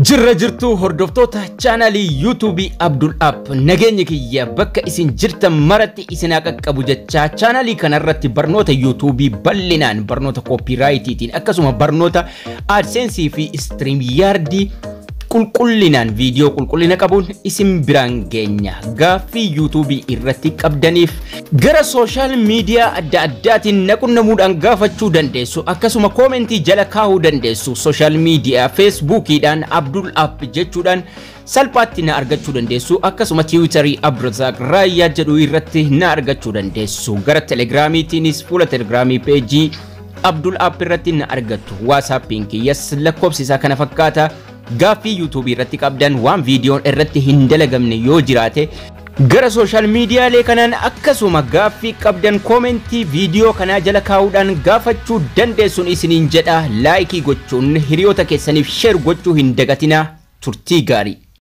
Jirra jirtuu, hordoftoota chaanalii yuutuubii Abdul App, nageenyi kiyya bakka isin jirtan maratti isin haa qaqqabu jechaa, chaanalii kanarratti barnoota yuutuubii bal'inaan, barnoota koopiraayitiitiin, akkasuma barnoota AdSense fi StreamYard qulqullinaan viidiyoo qulqullina qabuun isin biraan geenya. Gaaffii yuutuubii irratti qabdaniif gara sooshaal miidiyaa adda addaatiin na qunnamuudhaan gaafachuu dandeessu, akkasuma koomentii jala kaahuu dandeessu. Sooshaal miidiyaa feesbuukiidhaan Abdul App jechuudhaan salphaatti na argachuu dandeessu, akkasuma tiwiitarii Abdulrazaaq Raayyaa jedhu irratti na argachuu dandeessu. Gara telegiraamiitiinis fuula telegiraamii peejii Abdul App irratti na argattu. Waasaappiin kiyyas lakkoofsi isaa kana fakkaata. Gaaffii yuutuubii irratti qabdan, waan viidiyoon irratti hin dalagamne yoo jiraate, gara sooshaal miidiyaalee kanaan akkasuma gaaffii qabdan koomentii viidiyoo kanaa jala kaa'uudhaan gaafachuu dandeessuun isiniin jedha. Laayikii gochuun hiriyoota keessaniif sheer gochuu hin dagatinaa. Turtii gaarii.